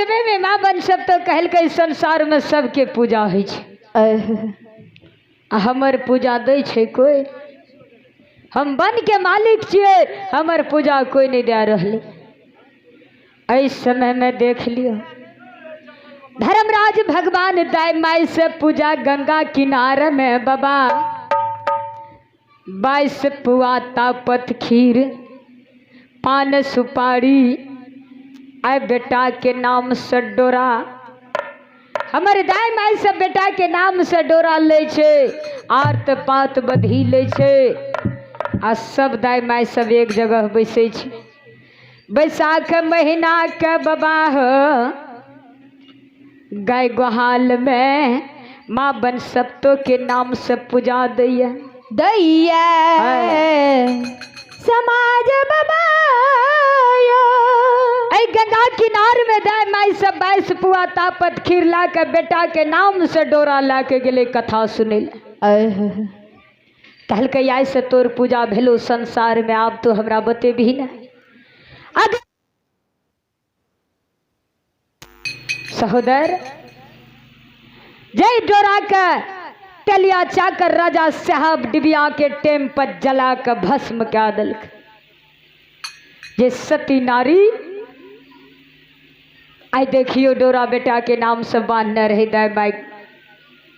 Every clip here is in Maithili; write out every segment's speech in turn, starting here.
समय में माँ बन सब तो कहलकै संसार में सबके पूजा होइ छै आ हमर पूजा दै छै कोइ हम वन के मालिक छियै हमर पूजा कोइ नहि दए रहलै एहि समयमे देख लियौ धर्मराज भगवान दाय माय से पूजा गंगा किनारे में बाबा 22 पुआ तापत खीर पान सुपारी आय बेटा के नाम से डोरा हमर दाय माय सब बेटा के नाम से डोरा लै छै आर्त पात बधी लै छै आ सब दाय माय सब एक जगह बैसै छै बैसाख महीना के बाबा हो गाय गोहाल में माँ बनसप्तो के नाम से पूजा दैया दैया समाज बाबा एहि गंगा किनार में दाय माय सब 22 पुआ तापत खीर ला के बेटा के नाम से डोरा ला के गेलै कथा सुनै लए कहलकै आइ से तोर पूजा भेलो संसार में आब तो हमरा बतेबही ने अगर सहोदर जय डोरा के तेलिया चाकर राजा साहब डिबिया के टेम पर जला के भस्म कए देलक जे सती नारी आइ देखियो डोरा बेटा के नाम से बांधने रहे दाय माय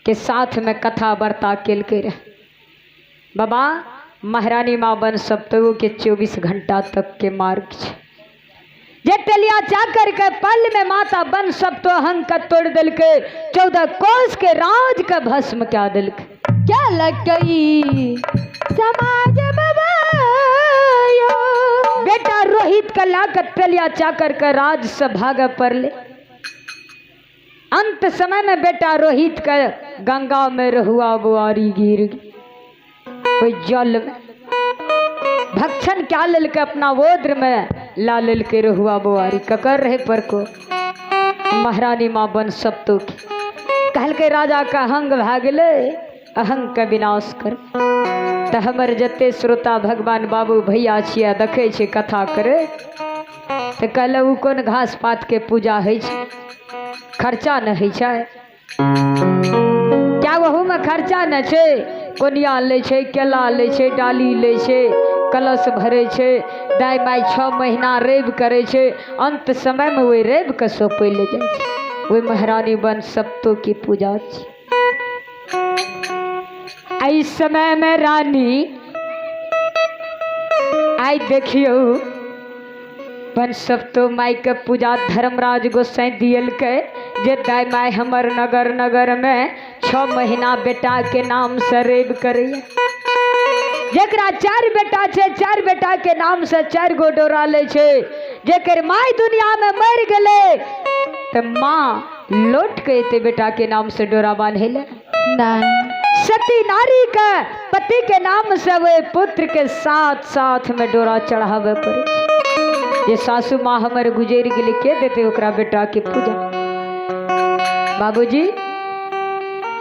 के साथ में कथा वार्ता केलकै रहे बाबा महारानी माँ बन सप्तगो के 24 घंटा तक के मार्ग छै जे तेलिया चाकर के पल में माता बन सब तो अहंग के तोड़ देलकै 14 कोस के राज के भस्म कए देलकै क्या लगई समाज बाबा बेटा रोहित के लाकर तेलिया चाकर के राज से भागे पड़ले अंत समय में बेटा रोहित के गंगा में रहुआ बुआरी गिर गई जल में भक्षण क्या लेलकै अपना वोद्र में ला लेलकै रहुआ बुआरी ककर रहे पर को महारानी माँ बन सप्तो की कहलकै राजा का अहंग भए गेलै अहंग के विनाश कर तऽ हमर जते श्रोता भगवान बाबू भैया छियै देखै छै कथा करे तऽ कहलक ओ कोन घास पात के पूजा होइ छै खर्चा नहि होइ छै क्या ओहूमे खर्चा नहि छै कोनिया लै छै केला लै छै डाली लै छै कलश भरै छै दाइ माइ 6 महीना रवि करै छै अन्त समयमे ओहि रविके सौंपै लए जाइ छै ओहि महारानी बन सप्तोके पूजा छै एहि समयमे रानी आइ देखियौ पन सब तो माई के पूजा धर्मराज गोसाई दियलकै जे दाय माय हमर नगर नगर में 6 महीना बेटा के नाम से रवि करैया जकरा 4 बेटा छै 4 बेटा के नाम से 4 गो डोरा लै छै जेकर माय दुनिया में मरि गेलै तऽ माँ लौट के एते बेटा के नाम से डोरा बांधे ले नहीं सती नारी के पति के नाम से वे पुत्र के साथ साथ में डोरा चढ़ावे पड़े छै जे सासू माँ हमर गुजरि गेलै के देते ओकरा बेटा के पूजा बाबूजी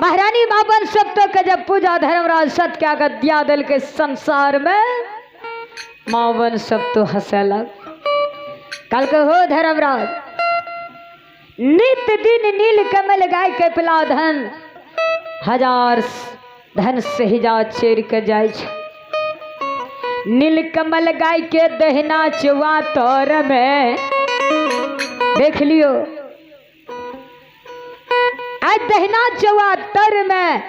महारानी बाबन सब तो के जब पूजा धर्मराज सत के आगे दिया दिल के संसार में मावन सब तो हंसे लग कल के हो धर्मराज नित दिन नील कमल गाय के पिला धन हजार धन सहिजा चेर के जाइ छै नील कमल गाय के दहिना चुआ तोर में देख लियो आज दहिना चुआ तर में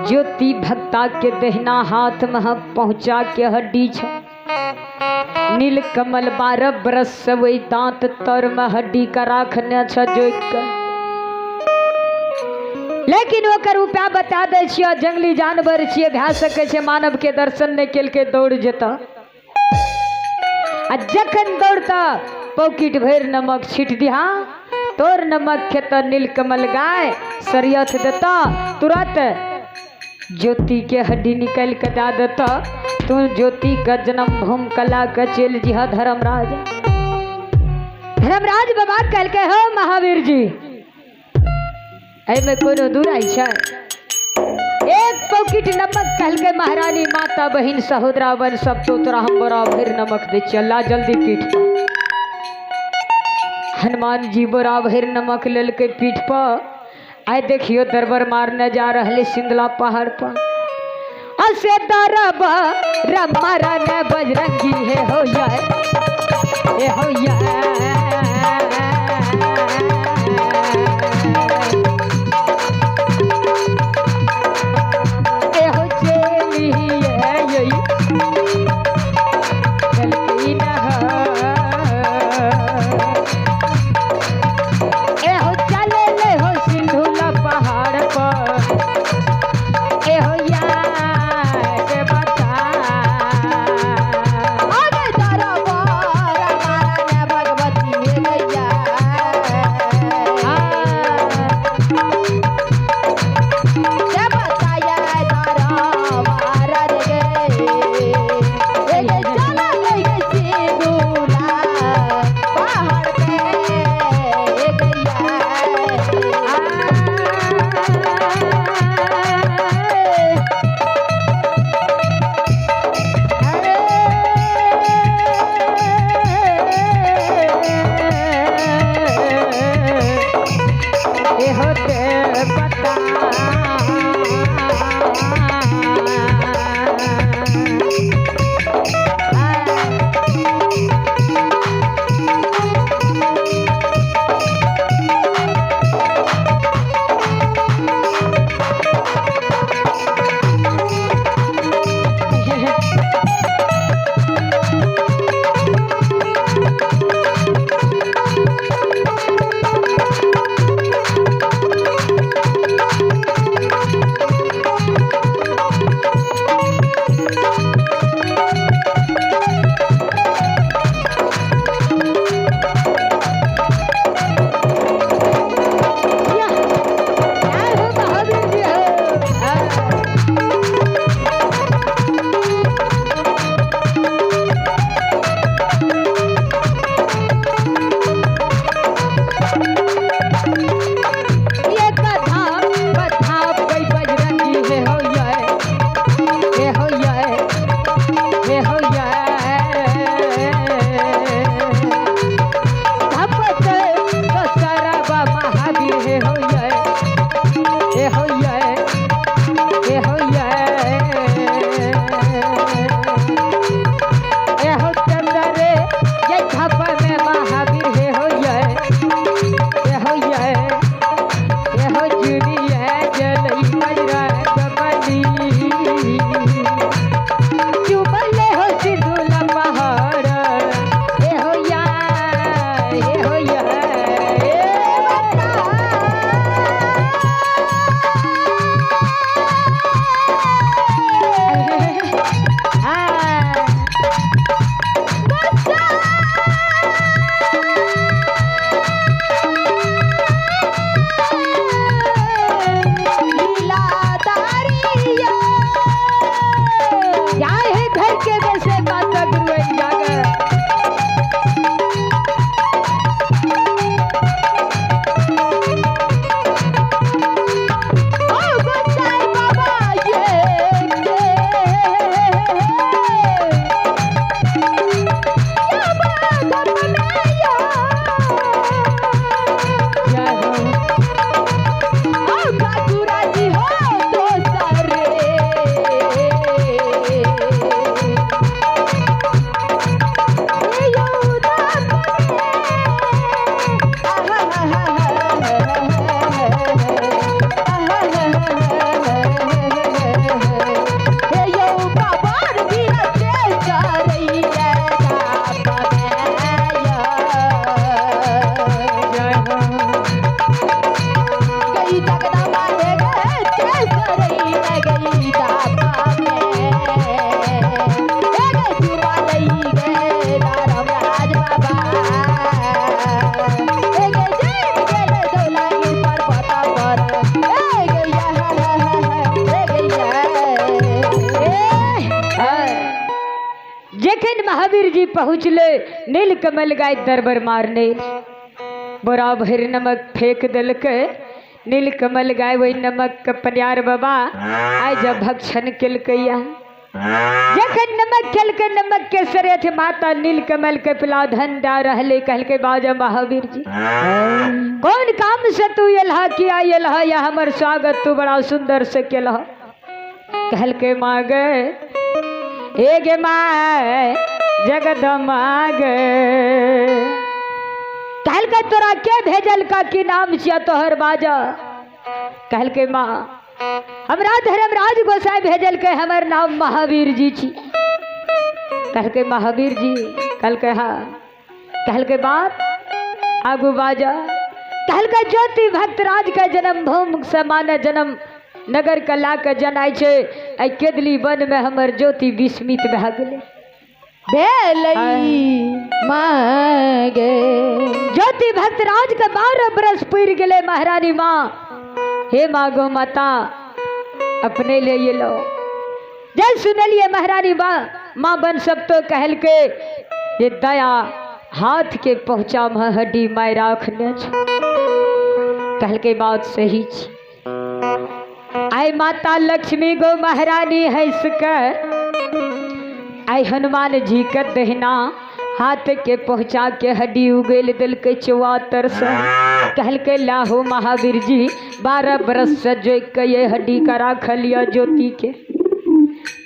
ज्योति भक्ता के दहिना हाथ में हम पहुंचा के हड्डी छै नील कमल 12 बरस से वही दांत तर में हड्डी का राखने छ जोइक के लेकिन ओकर उपाय बता दै छियै जंगली जानवर छियै भए सकै छै मानव के दर्शन नहि केलकै दौड़ जेतऽ आ जखन दौड़ता पॉकेट भरि नमक छीट दिहा तोर नमक खेत नीलकमल गाय सरियत देता तुरंत ज्योति के हड्डी निकल के दे देता तू ज्योति के जन्म भूम कला के चल जिहा धर्मराज धर्मराज बाबा कहलकै हो महावीर जी एहिमे कोनो दूराइ छै एक पॉकेट नमक कहलकै महारानी माता बहिन सहोदरा बन सब तो तोरा हम बड़ा भरि नमक दै छियै अल्लाह जल्दी पीठ पर। हनुमान जी बोरा भरि नमक लेलकै पीठ पर। आइ देखियो दरबर मारने जा रहले सिंधला पहाड़ पर। असे दरबर मारने बजरंगी हे हो जाए हे हो जाए। जखन महावीर जी पहुँचले नीलकमल गाय दरबर मारने बोरा भरि नमक फेंक देलकै। नीलकमल गाय वही नमक के पनियार बाबा आइ जब भक्षण केलकै। जखन नमक खेलके नमक के सरेठ माता नील कमल के पिला धन दा रहले। कहलके बाजा महावीर जी कौन काम से तू एलहा किया एलहा या हमर स्वागत तू बड़ा सुंदर से केलहा। कहलके मागे हे गे my जगदमागे। कहलके तोरा के भेजल का की नाम छिया तोहर बाजा। कहलके माँ हमरा धर्मराज गोसाई भेजल के हमर नाम महावीर जी छी। कहलके महावीर जी। कहलके हाँ। कहलके बाप आगू बाजा। कहलके ज्योति भक्तराज के जन्म भूमि से माने जन्म नगर के ला के जनाइ छै एहि केदली वन में हमर ज्योति विस्मित भए गेलै। भेलै मागे ज्योति भक्तराज के 12 बरस पुरि गेलै महारानी माँ। हे माँ गो माता अपने ले ये लो। जब सुनलिए महारानी माँ माँ बन सब तो कहलके ये दया हाथ के पहुँचा में हड्डी my राखने छ। कहलके बात सही छी। आय माता लक्ष्मी गो महारानी हंस कर आय हनुमान जी के दहिना हाथ के पहुँचा के हड्डी उगेल दिल के चौआतर से। कहलके लाहो महावीर जी 12 बरस से जो के ये हड्डी का राख लिया ज्योति के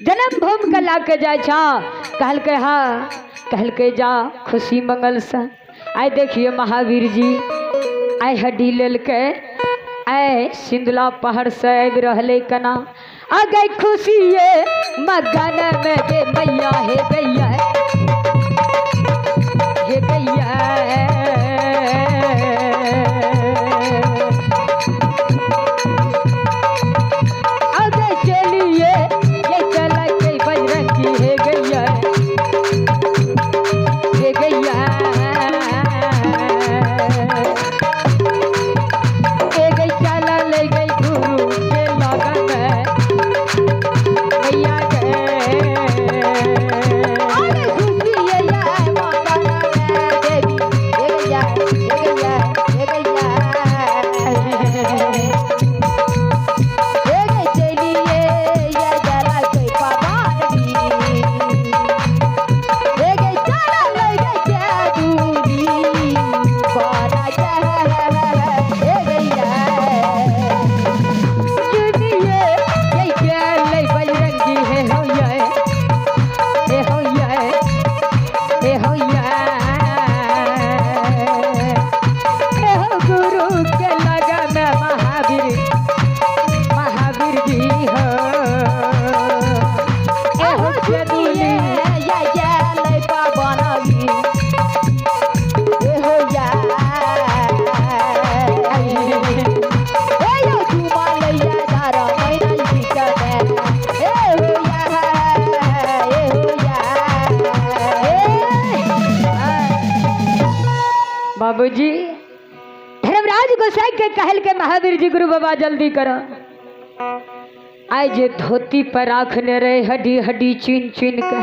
जन्म भूमि के ला के जाय छा। कहलके हाँ। कहलके जा खुशी मंगल से। आय देखिए महावीर जी आय हड्डी लेलके आय सिंदुला पहाड़ से आबि रहले कना आ गई खुशी ये मगन में गे मैया हे गैया हे गैया। आगे चलिए ये चला के बजरंगी हे गैया हे गैया। ए गई चला ले गई गुरु के लगन में मैया के। अरे खुशी ये या माता देवी हे गैया हे गैया हे गैया। हे गई चलिए या जला के पवारनी हे गई चला ले गई जादूनी बड़ा हे गैया। चुनिए ये चले बजरंगी हे हो ये हे हो ये हे हो ये हे हो गुरु के लगन महावीर महावीर जी हो हे हो चुनिए या या ले पवनवी हे हो या हे यो झुमा लैया धारा मैना जी कने हे हो या हे हो या। बाबूजी धर्मराज गोसाई के कहल के महावीर जी गुरु बाबा जल्दी करो। आय जे धोती पर राखने रहे हड्डी हड्डी चुन चुन के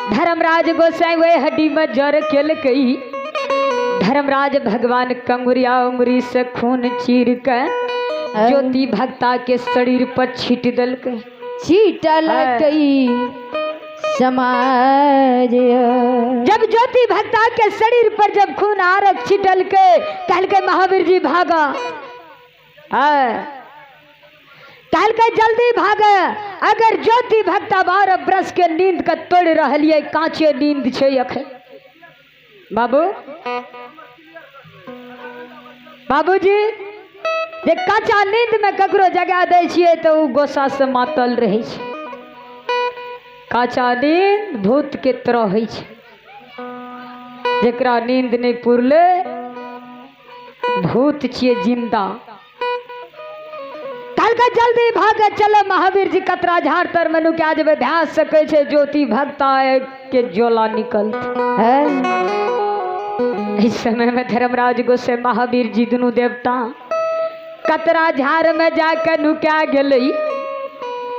धर्मराज गोसाई वह हड्डी में जर केल कई। धर्मराज भगवान कंगुरिया उंगरी से खून चीर के ज्योति भक्ता के शरीर पर छीट दल के। छीटल कई समाज जब ज्योति भक्ता के शरीर पर जब खून आरक छिटल के कहल के महावीर जी भागा। कहल के जल्दी भागा अगर ज्योति भक्ता 12 बरस के नींद के तोड़ रहलिए कांचे नींद छे अखन। बाबू बाबूजी जे कांचा नींद में ककरो जगा दै छियै तो उ गोस्सा से मातल रहै छै। कांचा नींद भूत के तरह होइ छै। जेकरा नींद नहीं पुरले भूत छियै जिंदा। कहलकै जल्दी भागे चलो महावीर जी कतरा झाड़ तर में नुका जेबै भए सकै छै ज्योति भक्ता के जोला निकलत है। इस समय में धर्मराज गोसाई महावीर जी दुनू देवता कतरा झाड़ में जाके नुका गेलै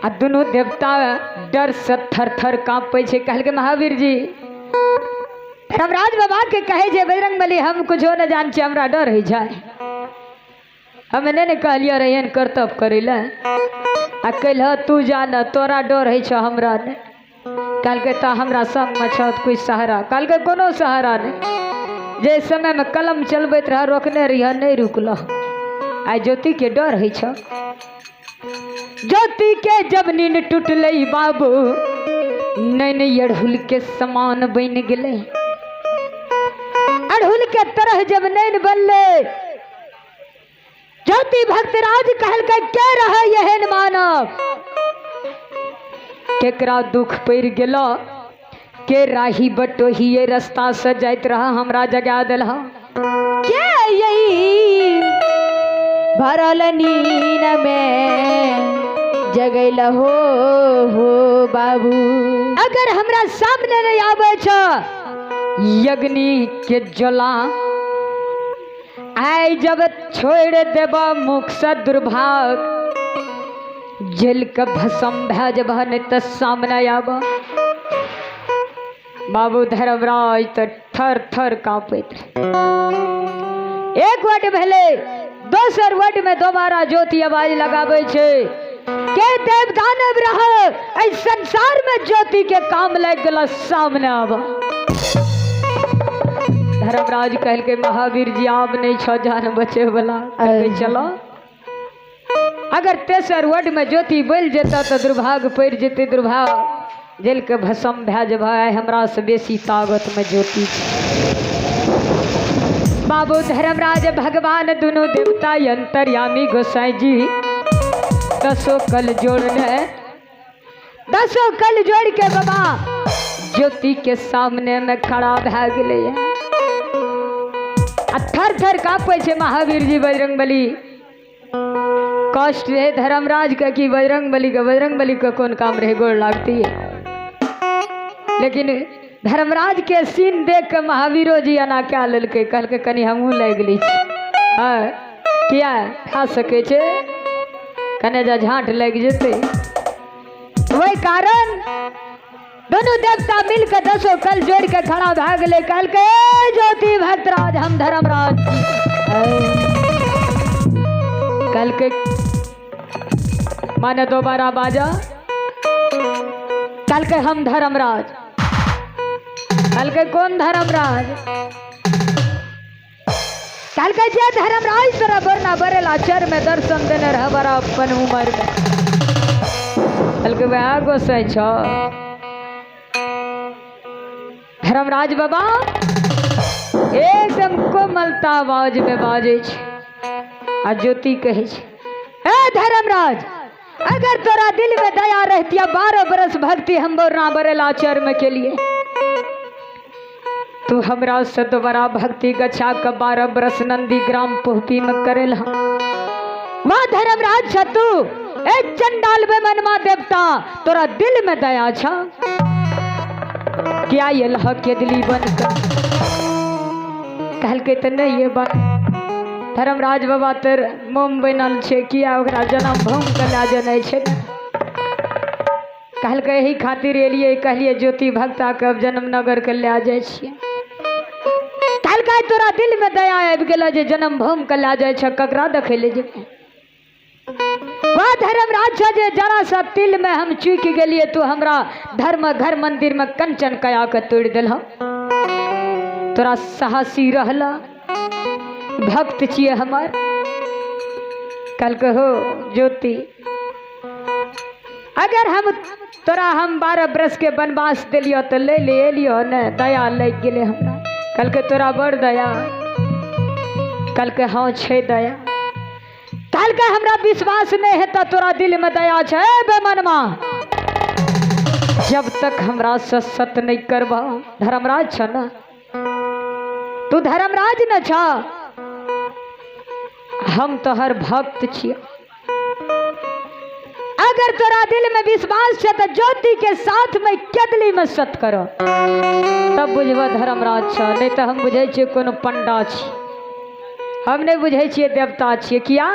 आ दुनू देवता डर से थर थर काँपै छै। कहलकै महावीर जी धर्मराज बाबा के कहे छै बजरंग बली हम कुछो न जान छियै हमरा डर होइ छै। हमे नहि ने कहलियै रहे एहन करतब करै लए। आ कहिलह तू जान तोरा डर होइ छौ हमरा नहि। कहलकै तऽ हमरा संगमे छौ तऽ कोइ सहारा। कहलकै कोनो सहारा नहि, जे समयमे कलम चलबैत रह रोकने रहिह नहि रुकलह, आइ ज्योतिके डर होइ छौ। ज्योति के जब नींद टूटलै बाबू नैन अड़हुल के समान बनि गेलै। अड़हुल के तरह जब नैन बनलै ज्योति भक्तराज कहलकै के रहे एहन मानव, केकरा दुख पड़ि गेल, के राही बटोही ये रास्ता से जाइत रह हमरा जगा देलह। के यही भरल नीन में जगैल हो बाबू। अगर हमरा सामने नहीं आबै छ यज्ञ के जला आइ जब छोड़ देब मुख से दुर्भाग जल के भस्म भए जबह नहीं तऽ सामने आब। बाबू धर्मराज तऽ थर थर काँपैत रहे। एक वर्ड भेलै, दोसर वर्ड में दोबारा ज्योति आवाज लगाबै छै के देव दानव रह एहि संसार में ज्योति के काम लागि गेल सामने आब। धर्मराज कहलकै महावीर जी आब नहीं छ जान बचे वाला, कहलकै चलो। अगर तेसर वर्ड में ज्योति बोलि जेतऽ तऽ दुर्भाग्य पड़ि जेतै, दुर्भाग्य जल के भस्म भए जेबह, आइ हमरा से बेसी ताकत में ज्योति छै। बाबू धर्मराज भगवान दुनू देवता अंतर्यामी गोसाई जी दसो कल जोड़ने, दसो कल जोड़ के बाबा ज्योति के सामने में खड़ा भए गेलै। आ थर थर काँपै छै महावीर जी बजरंगबली। कष्ट रहे धर्मराज के कि बजरंगबली के, बजरंगबली के कोन काम रहे गोड़ लागती है। लेकिन धर्मराज के सीन देख के महावीरो जी एना कए लेलकै, कहलकै कनि हमहूँ लागि लै छी। हँ किया खा सकै छै, कने जा झाँट लागि जेतै। वही कारण दोनों देवता मिल के दसो कल जोड़ के खड़ा भए गेलै। कहलकै ए ज्योति भक्तराज हम धर्मराज। कहलकै माने दोबारा बाजा। कहलकै हम धर्मराज। कहलकै कोन धर्मराज? कहलकै जे धर्मराज तोरा बरना बरेला चर में दर्शन देने रह बड़ा अपन उम्र में। कहलकै वएह गोसाई छ धर्मराज बाबा। एकदम कोमलता आवाज में बाजै छै आ ज्योति कहै छै ए धर्मराज अगर तोरा दिल में दया रहती 12 बरस भक्ति हम बरना बरेला चर में के लिए तू हमरा से दोबारा भक्ति गछा के 12 बरस नंदी ग्राम पुहपी में करेल। वाह धर्मराज छ तू ए चंडाल बेमनमा देवता तोरा दिल में दया छ क्या ये लह के दिली बन कर। कहलकै तऽ नहीं ये बात धर्मराज बाबा तर मोम बनल छै किया ओकरा जन्म भूम के लए जेनाइ छै। कहलकै एहि खातिर एलियै, कहलियै ज्योति भक्ता के जन्म नगर के लए जाइ छियै। कहलकै तोरा दिल में दया आबि गेल जे जन्म भूम के लए जाइ छ, ककरा देखै ले जेबै? वाह धर्मराज छ जे जरा सा तिल में हम चूकि गेलियै तू हमरा धर्म घर मंदिर में कंचन कया के तोड़ि देलह। तोरा साहसी रहला भक्त छियै हमर। कहलकै हो ज्योति अगर हम तोरा हम 12 बरस के वनवास देलियौ तऽ ले ले एलियौ ने, दया लागि गेलै हमरा। कहलकै तोरा बड़ दया। कहलकै हँ छै दया। कहलकै हमरा विश्वास नहि हेतऽ तोरा दिल में दया छै बेमनमा, जब तक हमरा से सत नहीं करबह। धर्मराज छ न तू, धर्मराज न छ, हम तोहर भक्त छियै। अगर तोरा दिल में विश्वास छै तऽ ज्योति के साथ में केदली में सत करो तब बुझबह धर्मराज छ, नहीं तऽ हम बुझै छियै कोनो पंडा छी, हम नहीं बुझै छियै देवता छियै। किया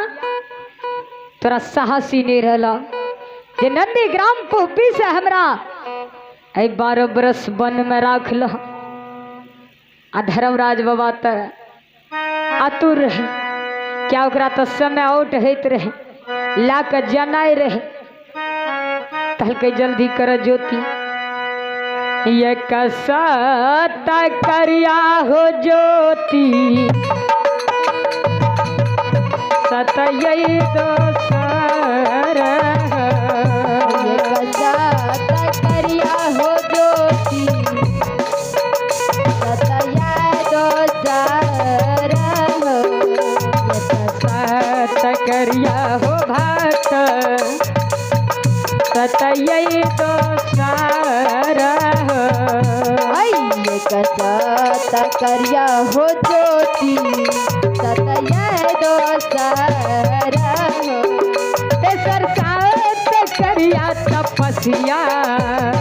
तोरा साहसी नहीं रहल जे नंदी ग्राम पुहपी से हमरा एहि 12 बरस वन में राखल। आ धर्मराज बाबा तऽ आतुर रहे, क्या ओकरा तऽ समय आउट होइत रहे, लए कऽ जनाइ रहे। कहलकै जल्दी कर ज्योति। ये कसता करिया हो ज्योति सतयई दोसर। ये कसता करिया हो ज्योति सतया दोसर। सत करिया हो भक्त सतयई दोसर। ये कसता करिया हो ज्योति सतया दोसर। तेसर सात करिया तपस्या।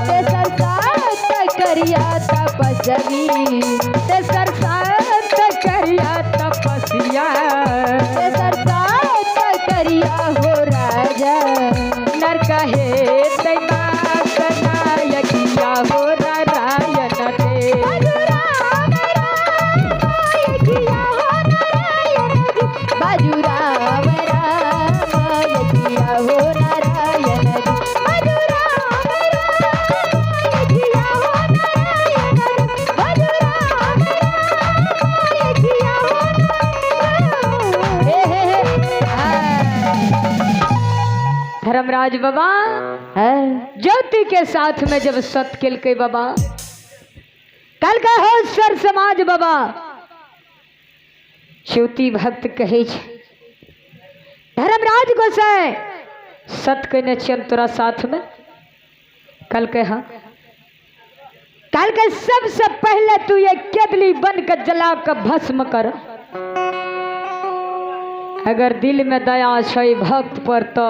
तेसर सात करिया तपस्वी। तेसर सात करिया तपस्या। तेसर सात करिया हो राजा। नर कहे नायकिया हो नारायण ते। बाजू राम राम यज्ञिया हो नारायण जी। बाजू राम राम यज्ञिया हो नारायण जी। बाजू राम राम यज्ञिया हो नारायण जी। बाजू राम राम यज्ञिया हो नारायण। हे हे हे। धर्मराज बाबा हाँ। ज्योति के साथ में जब सत केलकै बाबा, कल का हो सर समाज बाबा। ज्योति भक्त कहे छै धर्मराज गोसाई सत केने छियन तोरा साथ में। कल के हाँ, कल के सबसे पहले तू ये केदली बन के जला के भस्म कर। अगर दिल में दया छै भक्त पर तो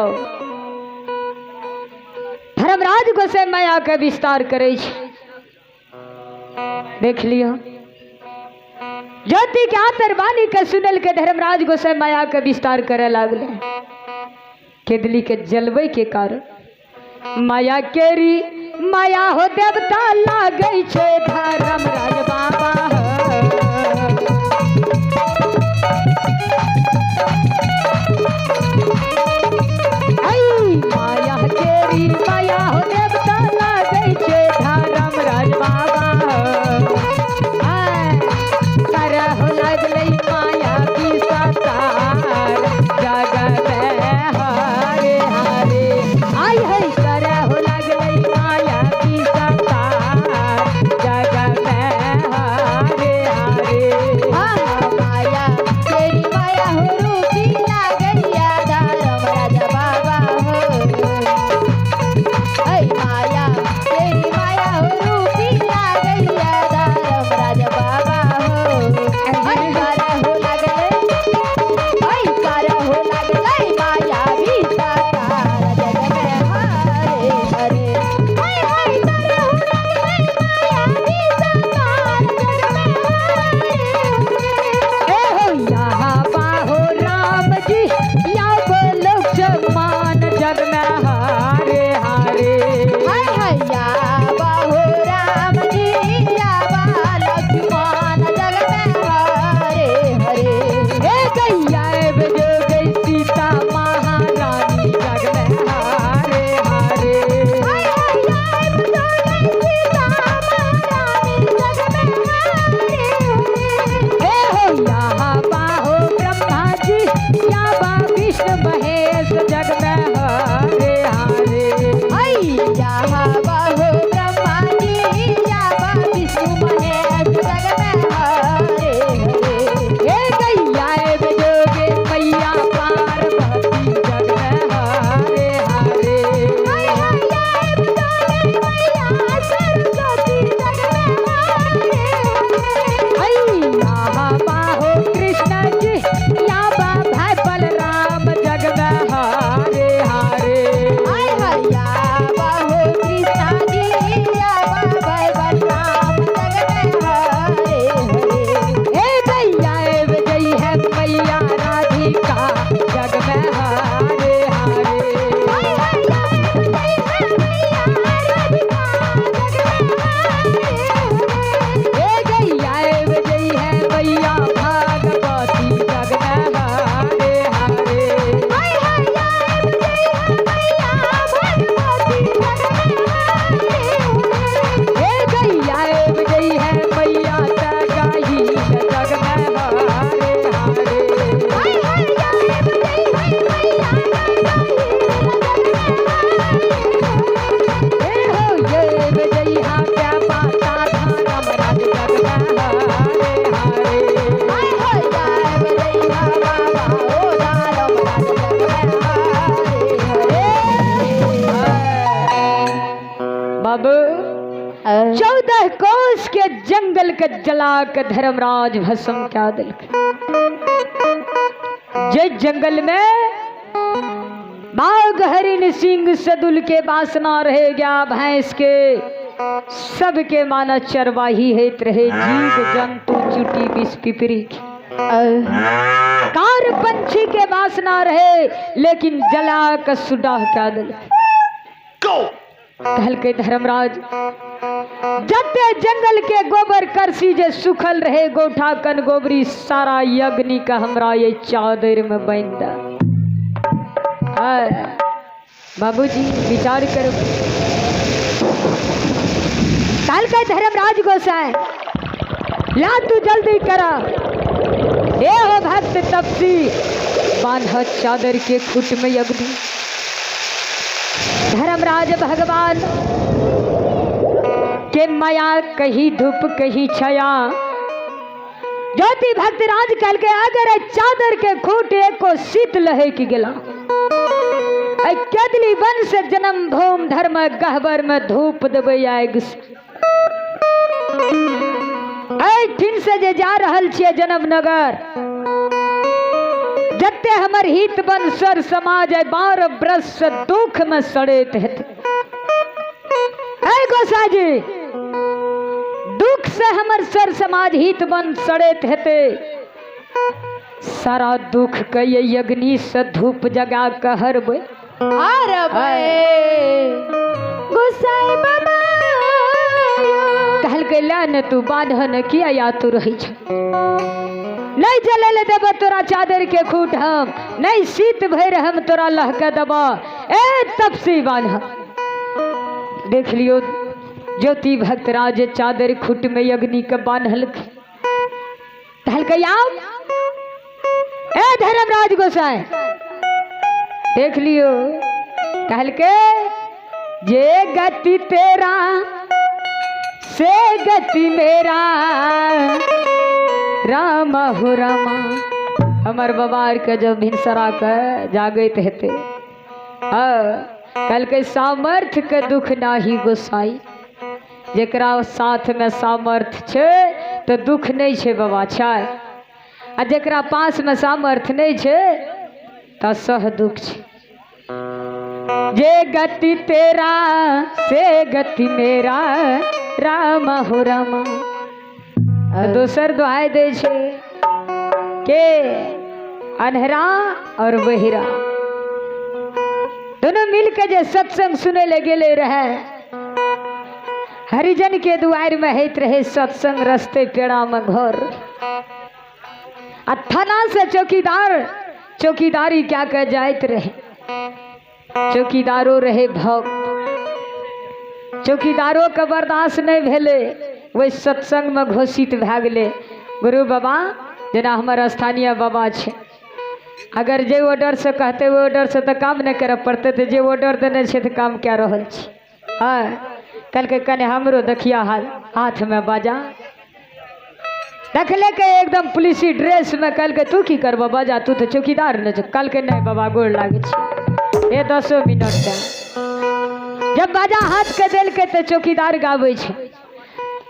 धर्मराज गोसाई माया के विस्तार करे छै। देख लियो ज्योति के आतर वाणी के सुनल के धर्मराज गोसाई माया के विस्तार करे लागले। केदली के जलवे के कारण माया केरी माया हो देवता लागै छै धर्मराज बाबा। ऐ माया केरी माया हो देवता लागै छै धर्मराज बाबा। ऐ करह लागलै माया की सतार जग में हरे हरे। आई है करह लागलै माया की सतार जग में हरे हरे। हाँ माया तेरी माया हो रूपी लागैया धर्मराज बाबा हो। ऐ माया तेरी माया हो रूपी लागैया धर्मराज बाबा हो। ऐ करहु लागलै, ऐ करहु लागलै माया भी सतार जग में हरे हरे। ऐ ऐ करहु लागलै माया भी सतार जग में हरे हरे। ए हो यहाँ बाहो राम जी या बोलो मान जग में हरे हरे। हाय हाय या बाहो राम जी या बा लक्ष्मण जग में हरे हरे। हे गैया जो गई सीता महारानी जग में हरे हरे। हाय हाय या जो गई सीता महारानी जग में हरे हरे। हे हो यहाँ बाहो ब्रह्मा जी या बा विष्णु महेश जग में हरे हरे। हाय या बाहो ब्रह्मा जी या बा विष्णु महेश जग में हरे हरे। हे गैया जो गे मैया पार्वती जग में हरे हरे। हाय हाय या जो गई मैया सरस्वती जग में हरे हरे। ऐ यहाँ बाहो कृष्ण जी या बा भाई बलराम जग में हरे हरे। हाय हाय या बाहो कृष्णा जी या बाबा बलराम जग में हरे हरे। हे गैया जय है मैया राधिका जग में हरे हरे। हाय हाय या जय है मैया राधिका जग में हरे हरे। हे गैया जय है मैया भागवती जग में हरे हरे। हाय हाय या जय है मैया भगवती जग जंगल के जला के धर्मराज भस्म क्या देलकै। जे जंगल में बाघ हरिण सिंह सदुल के वासना रहे गया, भैंस के सबके माना चरवाही हेत रहे, जीव जंतु चुटी विष पिपरी के कार पंछी के वासना रहे, लेकिन जला के सुडाह क्या देलकै। कहलकै धर्मराज जते जंगल के गोबर करसी जे सुखल रहे गोठा कन गोबरी सारा यज्ञ का हमरा ये चादर में बांध दे। बाबूजी विचार करो। कहलकै धर्मराज गोसाई ला तू जल्दी करा, ए हो भक्त तपसी बांध चादर के खुट में यज्ञ। धर्मराज भगवान के माया कही धूप कही छाया। ज्योति भक्त राज कल के अगर चादर के खूट एको शीत लहे की गेला, केदली वन से जन्म भूम धर्म गहबर में धूप देबै आगि। एहिठिन से जे जा रहल छियै जन्म नगर, जते हमर हित बन सर समाज 12 बरस से दुख में सड़ेत हेतै। ऐ गोसाजी दुख से हमर सर समाज हित बन सड़ेत हेतै, सारा दुख के ये अग्नि से धूप जगा के हरबै। हरबै गोसाई बाबा। कहलकै ला ने तू बान्ह ने, किया या तू रहै छ, नहीं जले ले देब तोरा चादर के खूट हम, नहीं शीत भरि हम तोरा लहके देब, ए तपसी बान्ह। देख लियो ज्योति भक्त राज चादर खूट में अग्नि के बान्हलकै। कहलकै आओ ए धर्मराज गोसाई, देख लियो। कहलकै जे गति तेरा से गति मेरा, राम हो रामा। हमर बाबा के जब भिनसरा के जागैत हेतै, कहलकै सामर्थ के दुख नाही गोसाई, जेकरा साथ में सामर्थ छै तो दुख नहीं छै बाबा छै, आ जेकरा पास में सामर्थ नहीं छै तो सह दुख छै। जे गति तेरा से गति मेरा, राम हो रामा। दोसर दुहाई दै छै के अन्हरा और बहिरा दोनों मिलके जे सत्संग सुने ले गेले रहे, हरिजन के दुआर में होइत रहे सत्संग, रस्ते पेड़ा में घर। आ थाना से चौकीदार चौकीदारी क्या के जाइत रहे, चौकीदारो रहे भक्त, चौकीदारो के बर्दाश्त नहीं भेलै, वही सत्संग में घोषित भए गेलै। गुरु बाबा जेना हमर स्थानीय बाबा छै, अगर जे ऑर्डर से कहते ओहि ऑर्डर से तऽ काम नहि करऽ पड़तै, तऽ जे ऑर्डर देने छै तऽ काम कए रहल छी। हँ कहलकै कने हमरो देखिया हाथमे बाजा। देखले के एकदम पुलिसी ड्रेस में, कहलकै तू की करबऽ बाजा, तू तऽ चौकीदार ने छै। कहलकै नहीं बाबा गोड़ लागै छी, ए 10 मिनट दे। जब बाजा हाथ के देलकै तऽ चौकीदार गाबै छै,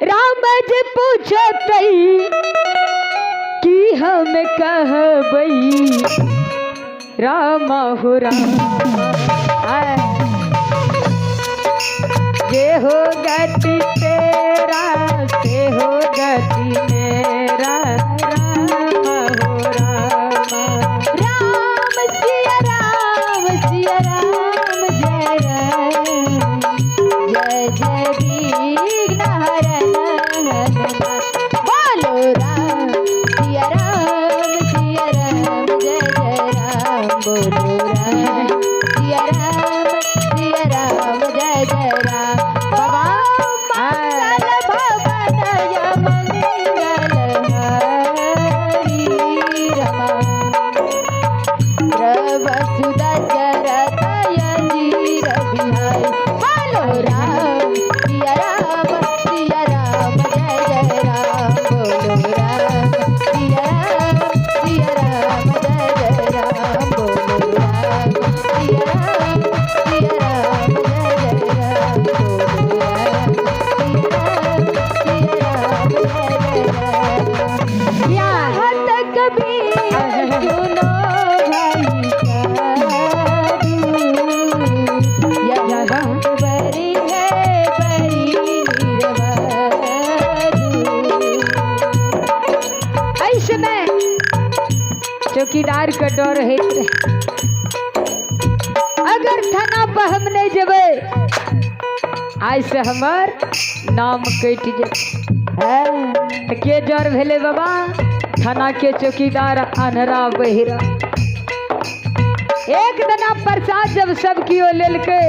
राम जी पूछतै की हम कहबै, राम हो राम। जे हो गति तेरा से हो गति मेरा, राम हो राम। राम सिया राम जय राम, जय जय विघ्न हरण हनुमान। बोलो राम सिया राम जय जय राम। बोलो राम सिया राम जय जय राम। बाबा मंगल भवन मंगल हरि रमा, प्रभु दशरथ अजीर बिहारी। बोलो राम सिया राम जय जय राम। बोलो राम सिया राम जय जय राम। बोलो राम सिया राम जय जय राम। बोलो राम सिया राम जय चौकीदार के डर होइत रहे, अगर थाना पर हम नहीं जेबै आइ से हमर नाम कटि जेतै। तऽ के जर भेलै बाबा? थाना के चौकीदार अन्हरा बहिरा। एक दिना प्रसाद जब सब कियो लेलकै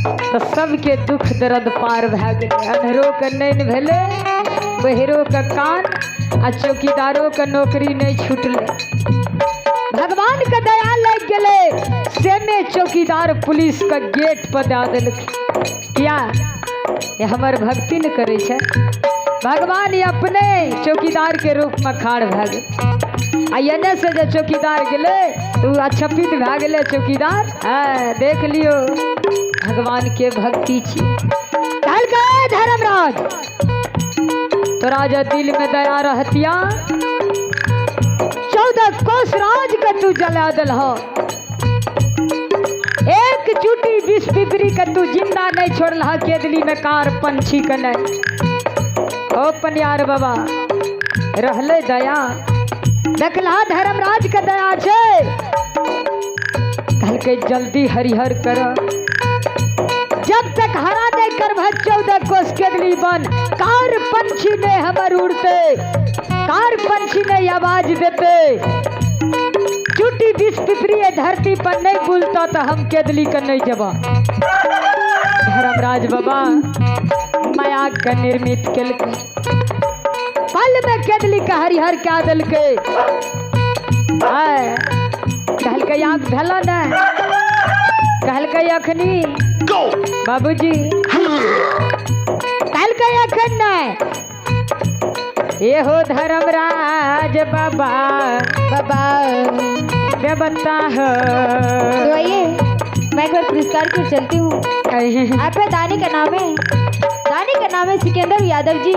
तऽ सबके दुख दर्द पार भए गेलै। अन्हरो के नैन भेलै, बहिरो के कान, आ चौकीदारो के नौकरी नहीं छूटलै। भगवान के दया लागि गेलै, सेमे चौकीदार पुलिस के गेट पर दए देलकै। किया? ये हमर भक्ति ने करै छै। भगवान ये अपने चौकीदार के रूप में खाड़ भए गेल। आ एने से जे चौकीदार गेलै तऽ ओ अछपित भए गेलै चौकीदार। हाँ, देख लियौ भगवान के भक्ति छी। कहलकै धर्मराज तोरा जे दिल में दया रहतिया 14 कोस राज के तू जला दिलह, एक चुटी विष पिपरी के तू जिंदा नहीं छोड़लह केदली में कार पंछी के नहीं। ओ पनियार बाबा रहले दया, देखलह धर्मराज के दया छै। कहलकै जल्दी हरिहर कर, जब तक हरा नहीं करबह 14 कोस केदली बन कार पंछी ने हमर उड़ते, कार पंछी ने आवाज देते, चुटी विष पिपरी धरती पर नहीं बोलता तो हम केदली के नहीं जबा। धर्मराज बाबा माया के निर्मित केलकै, पल में केदली के हरिहर क्या देलकै। आय कहलकै आब भेल ने? कहलकै अखनी बाबूजी, कहलकै अखन नहीं। ये हो धर्मराज बाबा बाबा देवता हो। तो आइए मैं एक बार पुरस्कार की ओर चलती हूँ। आप है दानी का नाम है, दानी का नाम है सिकंदर यादव जी,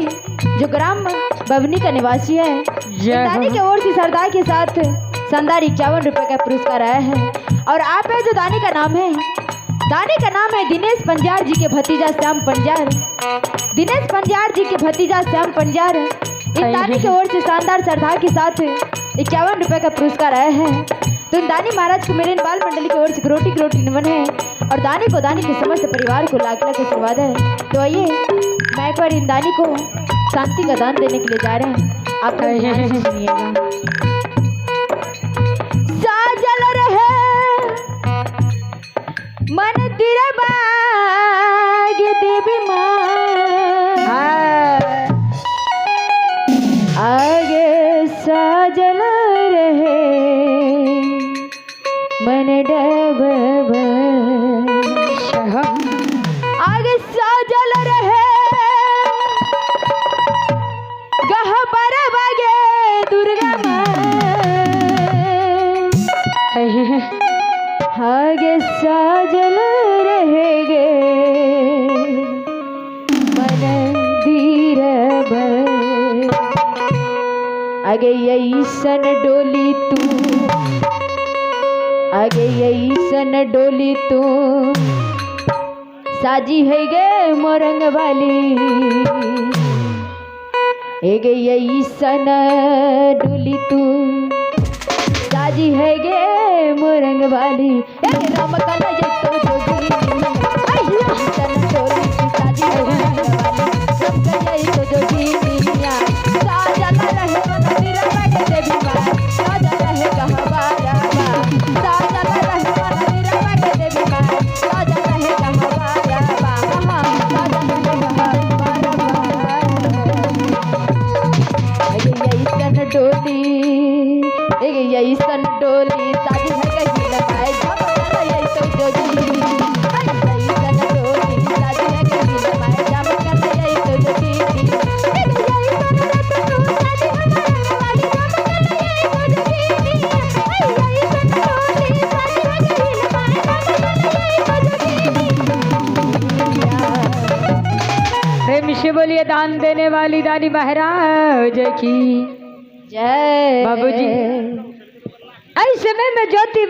जो ग्राम बबनी का निवासी है। जय दानी हो। के ओर से सरदार के साथ शानदार 51 रुपए का पुरस्कार आया है। और आप है जो दानी का नाम है, दानी का नाम है दिनेश पंजार जी के भतीजा श्याम पंजार, दिनेश पंजार जी के भतीजा श्याम पंजार। इन दानी के ओर से शानदार सरदार के साथ 51 रुपए का पुरस्कार आया है। तो इन दानी महाराज को मेरे इन बाल मंडली की ओर से करोटी करोटी नमन है और दानी को दानी के समस्त परिवार को लाख लाख आशीर्वाद है। तो आइए मैं एक बार इन दानी को शांति का दान देने के लिए जा रहे हैं, आप लोग ध्यान से सुनिएगा। साजल रहे मंदिर बाग देवी माँ, आगे साजल रहे मन डब, आगे साजल रहे गहबर बागे दुर्गा माँ, आगे साजल रहेगे मंदिर आगे ऐसन डोली तू, आगे ऐसन डोली तू साजी है गे मोरंग वाली, एगे ऐसन डोली तू साजी है गे मोरंग वाली, ए राम कला ये तो जोगी, ऐसन डोली तू साजी है मोरंग वाली, राम कला ये तो जोगी मिया, साजल रहे मंदिर बागे देवी माँ, साजल रहे गहवारा माँ, साजल रहे मंदिर बागे देवी माँ, साजल रहे गहवारा माँ, साजल रहे गहवारा माँ। ऐसन डोली, ऐसन डोली साजी है कहीं लगाए, जब कर तो जोगी, ऐसन डोली साजी है कहीं लगाए, जब कर तो जोगी, ऐसन रत तू साजी है वाली, जब कर तो जोगी, ऐसन डोली साजी है कहीं लगाए, जब कर तो जोगी। प्रेम से बोलिए दान देने वाली दानी महाराज की जय। बाबूजी। ऐसे समय में ज्योति